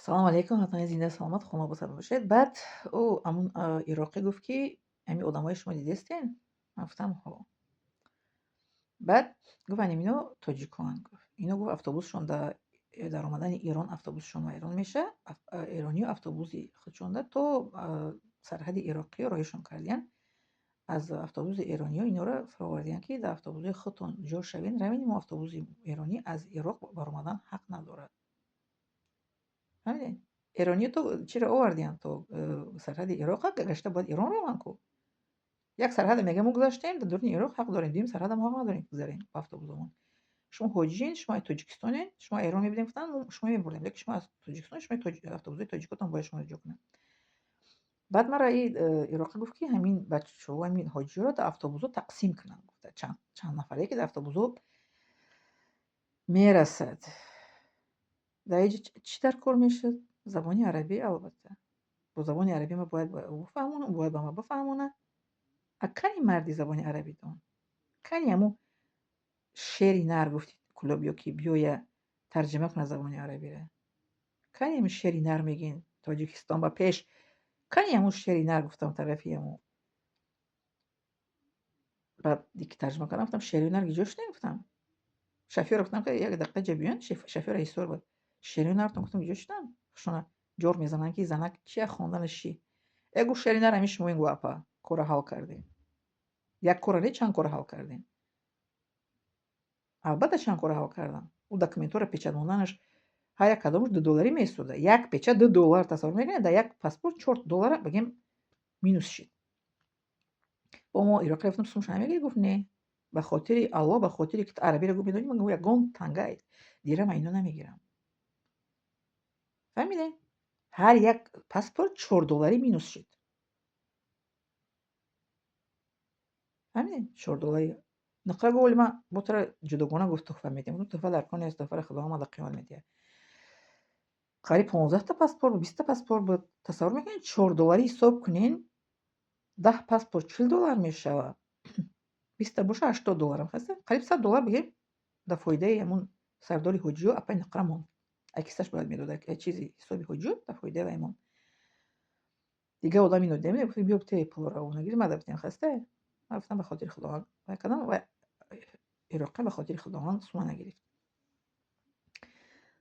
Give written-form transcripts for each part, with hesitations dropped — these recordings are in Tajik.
Салому алейкум, ҳатман зинда, саломат, хона босар бошед. Баъд ӯ ҳамун ироқӣ гуфт, ки ҳамин одамои шумо дидестен? Ман гуфтам: ҳо. Баъд гуфт: ан ино тоҷикоанд, гуфт. Ино, гуфт, автобусшон дар омадани Эрон автобусшон вайрон меша, эрониё автобуси худшонда то сарҳади ироқиё роҳишон кардиянд. Аз автобуси эрониё инора фаровардиянд, ки дар автобусҳои худтон ҷо шавен, равед, мо автобуси эронӣ аз Ироқ баромадан ҳақ надорад. Фаҳмидед? Эрониё то чиро овардиянд, то сарҳади Ироқа гашта бояд Эрон раванд ку. Як сарҳада мега мо гузаштем, дар дуруни Ироқ ҳақ дорем, дуюм сарҳада мо ҳақ надорем гузарем бо автобусомон. Шумо ҳоҷиен, шумо аз Тоҷикистонен, шумо Эрон мебудем, гуфтанд, мо шумо мебурдем, лекин шумо аз Тоҷикистон, шумо автобусҳои тоҷикотон бояд шуморо ҷо кунанд. Баъд мара и ироқӣ гуфт, ки ҳамин бачаҳо, ҳамин ҳоҷиёро дар автобусҳо тақсим кунанд, гуфта, чанд нафаре ки дар автобусҳо мерасад. Дар инҷа чӣ дар кор мешуд? Забони арабӣ, албатта. Бо забони арабӣ ман бояд ба ӯ бифаҳмонам, ӯ бояд ба ман бифаҳмонад. А кани марди забони арабидон? Кани ҳамун шери нар, гуфти Кӯлоб, ё ки биёя тарҷима кунад забони арабиро? Кани ҳамин шери нар, мегӯен Тоҷикистон ба пеш? Кани ҳамун шери нар, гуфтам, тарафи ҳамун. Баъд ки тарҷима кардам, гуфтам: шери нар киҷо шудем, гуфтам. Шофёрро гуфтам, ки як дақиқа ҷа биён, шофёра ҳисор буд. Шери нартон, гуфтам, киҷо шудам? Хушона ҷор мезананд, ки занак чия хонданаш чӣ? Э, гуфт, шери нар ҳамин шумоен, гуфт, апа, корро ҳал кардем. Як корро не, чанд корро ҳал кардем. Албатта, чанд корро ҳал кардам. Ӯ документҳоро печать монданаш ҳар як кадомаш 2 долларӣ месуда. Як печать 2 доллар, тасаввур мекунед, дар як паспорт 4 доллара бигем минус шид. Бо мо ироқӣ рафтам, сумша намегирӣ? Гуфт: не. Ба хотири Аллоҳ, ба хотире ки ту арабиро гуфт медонӣ, ман ягон танга дирама ино намегирам. Фаҳмидед? Ҳар як паспорт 4 долларӣ минус шид. Фаҳмидед? 4 долларӣ. Нуқра гуфт: оли ман бо тура ҷудогона, гуфт, туҳфа медиҳам. Гуфтам: туҳфа дар кор нест, туҳфаро Худованд дар қиёмат медиҳад. Қариб 15-та паспорт буд, 20-та паспорт буд. Тасаввур мекунед, 4 долларӣ ҳисоб кунен, 10 паспорт 40 доллар мешавад. 20-та боша, 80 долларам хаста. Қариб 100 доллар бигем дар фоидаи ҳамун сардори ҳоҷиё апай нуқра монд. Ай кисаш бояд медод, ай чизи ҳисоби ҳоҷиё дар фоидаи вай монд. Дигар одам ино дида, гуфт: биё, те пулро нагири, мада битем, хаста. Ман гуфтам: ба хотири Худованд вай кардам ва ироқӣ ба хотири Худованд сума нагирифт.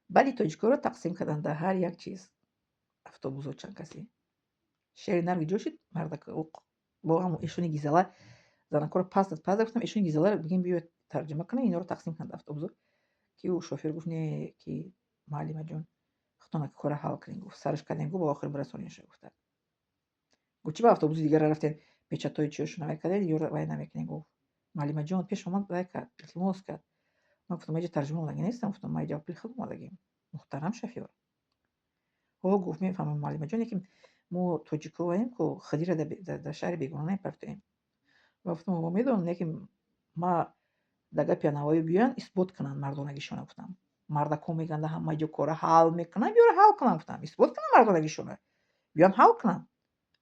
Баъди тоҷикоро тақсим карданд дар ҳар як чиз. Автобусҳо чанд каси. Шери нар киҷо шуд? Мардак бо ҳамун эшони гизала занакҳоро пас дад, пас дад, гуфтам: эшони гизаларо бигем биё тарҷима кунад, инора тақсим кунад автобусҳо. Ки ӯ шофёр гуфт: не, ки муаллимаҷон, худтон корро ҳал кунед, гуфт, сараш кардем, гуфт, ба охир бирасонеша, гуфта. Гуфт: чӣ ба автобуси дигар рафтем, печатҳои чиёшо вай кардед, ёро вай намекунед, гуфт. Муаллимаҷон пеш омад, вай кард, илтимос кард. Ман гуфтам: ман инҷа тарҷима омадагӣ нестам, гуфтам, ман инҷа пули худ омадагим. Муҳтарам шофёр. Ҳо, гуфт, мефаҳмам, муаллимаҷон, лекин мо тоҷиковаем ку, худиро дар шаҳри бегона намепартоем. Ман гуфтам: мо медонам, лекин ма дар гапи анавоӣ биёянд, исбот кунанд мардонагишона, гуфтам. Мардакҳо мегӯянд, ҳама ҷо корро ҳал мекунанд, биёра ҳал кунанд, гуфтам. Исбот кунанд мардонагишона. Биёянд, ҳал кунанд.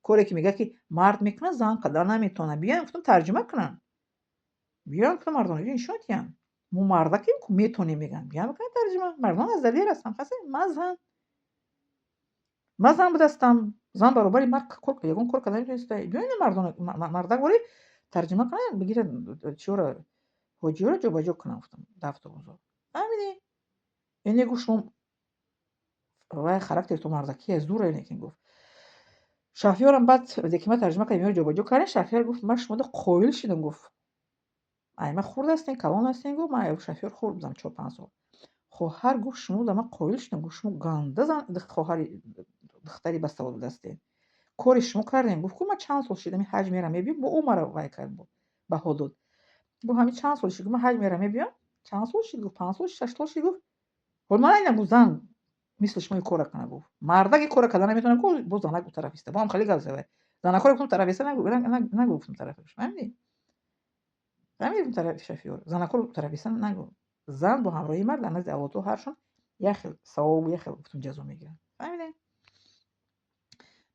Коре ки мегӯяд, ки мард мекунад, зан карда наметавонад. Биёянд, гуфтам, тарҷима кунанд. Биёянд, гуфтам, мардонагӣ нишон диҳанд. Мо мардакем ку, метавонем, мегӯянд. Биёянд, бикунанд тарҷима. Мардон аз далер ҳастанд, хаста? Ман зан. Ман зан будастам. Зан баробари мард ягон кор карда наметавониста. Биёед, мардона мардак ворӣ тарҷима кунанд, бигиранд, чиёро, ҳоҷиёро ҷобаҷо кунанд, гуфтам, дар автобусҳо. Фаҳмидӣ? Яъне, гуфт, шумо вай характери ту мардакие, зуре, лекин, гуфт. Шофёрам баъд ки ман тарҷима кардем, инро ҷобаҷо кардем, шофёр гуфт: ман шумода қоил шудам, гуфт. Ай ман хурд ҳастем, калон ҳастем, гуфт, ман шофёр хурд будам, 4-5 сол. Хоҳар, гуфт, шумо да ман қоил шудам, гуфт, шумо ганда зан, хоҳари духтари басавод будастед. Кори шумо кардем, гуфт, ку ман чанд сол шуд ҳамин ҳаҷ мерам мебиём, бо ӯ маро вай кард, баҳо дод. Гуфт: ҳамин чанд сол шуд, гуфт, ман ҳаҷ мерам мебиём, чанд сол шуд, гуфт, 5 сол шуд, 6 сол шуд, гуфт. Ҳол ман надидам, гуфт, зан мисли шумо ин корро кунад, гуфт. Мардак ин корро карда наметавонад, гуфт, боз занак ӯ тараф иста. Бо ҳам хеле гап зад. Занакҳоро гуфтам тараф иста нагӯ, гуфтам тарафаш. Фаҳмидӣ? Фаҳмидӣ, тарафи шофёр? Занакҳоро тараф иста нагӯ. Зан бо ҳамроҳии мард дар назди Аллоҳ таоло ҳаршон як хел савобу як хел, гуфтам, ҷазо мегиранд. Фаҳмидед?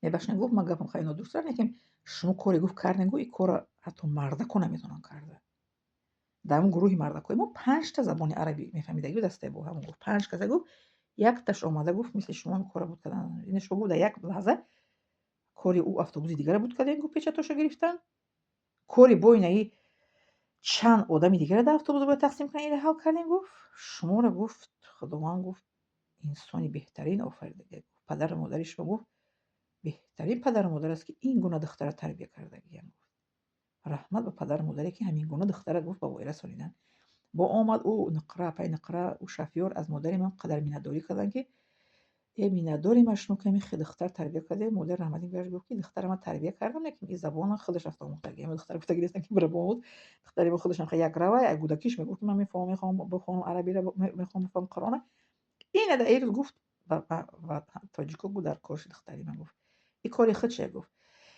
Мебахшед, гуфт, ман гапам хеле нодуруст рафт, лекин шумо коре, гуфт, кардем, гуфт, ин корро ҳатто мардако наметавонанд карда. Дар ҳамон гурӯҳи мардакҳои мо панҷта забони арабӣ мефаҳмидагӣ дастае бо ҳамон, гуфт, панҷ каса, гуфт. Якташ омада гуфт, мисли шумо ҳам кора буд кардан. Ина шумо гуфт, дар як лаҳза кори ӯ автобуси дигара буд кардем, гуфт, печатоша гирифтан. Кори бо инаи чанд одами дигара дар автобус бояд тақсим кунанд, инро ҳал кардем, гуфт. Шуморо, гуфт, Худованд, гуфт, инсони беҳтарин офарида. Падару модари шумо, гуфт, беҳтарин падару модар аст, ки ин гуна духтара тарбия кардагиям, гуфт. Раҳмат ба падару модаре, ки ҳамин гуна духтара, гуфт, ба воя расониданд. Бо омад ӯ нуқра, апаи нуқра, ӯ шофёр аз модари ман қадар миннатдорӣ карданд, ки э, миннатдорем аз шумо, ки ҳамин хел духтар тарбия кардем. Модар раҳматӣ гашт, гуфт, ки духтара ман тарбия кардам, лекин ин забона худаш рафта омӯхтагӣ. Духтар гуфтагӣ нестам, ки бира биомӯз. Духтари мо худашам хел якравай, ай кӯдакиш мегуфт, ки ман мефаҳмам, мехоҳам бихонам арабиро, мехоҳам бифаҳмам Қуръона. Ина дар ин рӯз гуфт, ба тоҷико гуфт, дар корши духтари ман, гуфт. Ин кори худше, гуфт.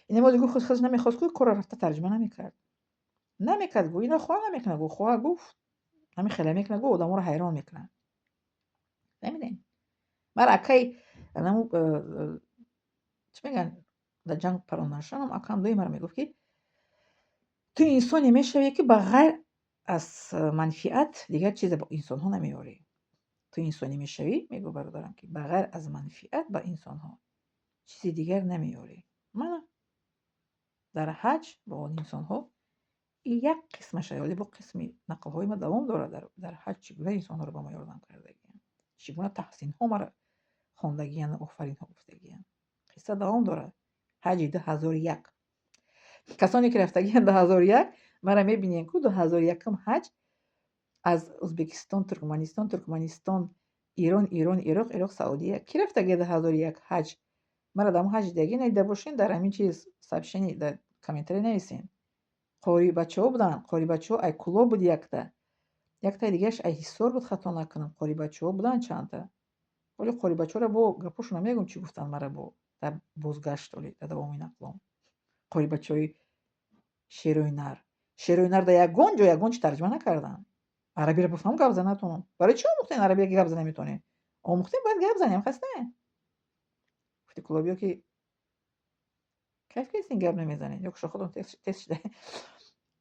Ина мози, гуфт, худаш намехост, ку корро рафта тарҷума намекард. Намекард, гуфт, ина хоҳа намекунад, гуфт, хоҳа, гуфт, ҳамин хеле мекунад, гуфт, одаморо ҳайрон мекунад. Фаҳмидем? Мара акаи анаму чӣ мегӯянд, дар ҷанг паронданашонам акам доим мара мегуфт, ки ту инсоне мешавӣ, ки ба ғайр аз манфиат дигар чизе ба инсонҳо намеорӣ. Ту инсоне мешавӣ, мегӯ бародарам, ки ба ғайр аз манфиат ба инсонҳо чизи дигар намеорӣ. Мана дар ҳаҷ бо он инсонҳо ин як қисмаша, вале бо қисми нақлҳои ма давом дорад, дар ҳаҷ чӣ гуна инсонҳоро ба мо ёрдам кардагианд, чӣ гуна таҳсинҳо мара хондагиянд, офаринҳо гуфтагиянд. Қисса давом дорад. Ҳаҷи 2001. Касоне ки рафтагиянд 2001, мара мебинем, ку 2001-ум ҳаҷ аз Ӯзбекистон, Туркманистон, Туркманистон, Ирон, Ирон, Ироқ, Ироқ, Саудия. Кӣ рафтагия 2001 ҳаҷ? Мара дар ҳаҷ дидагӣ надида бошен, дар ҳамин чиз сообщение, дар комментария нависен. Қори бачаҳо буданд, қори бачаҳо ай Кӯлоб буд якта. Яктаи дигараш ай Ҳисор буд, хато накунам. Қори бачаҳо буданд чандта. Оли қори бачаҳоро бо гапошона мегӯм, чӣ гуфтанд мара бо дар бозгашт, оли дар давоми нақлом. Қори бачаҳои шерои нар. Шерои нар дар ягон ҷо ягон чи тарҷума накарданд. Арабиро бифаҳмам, гап зада натавонам. Барои чӣ омӯхтем арабиро, ки гап зада наметавонем? Омӯхтем, бояд гап занем, хаста? Гуфти кӯлобиё, ки кайф кардистин, гап намезанед, ё кушо худам тез шуда.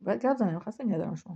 Бояд гап занем, хаста, миннатдорам шумо.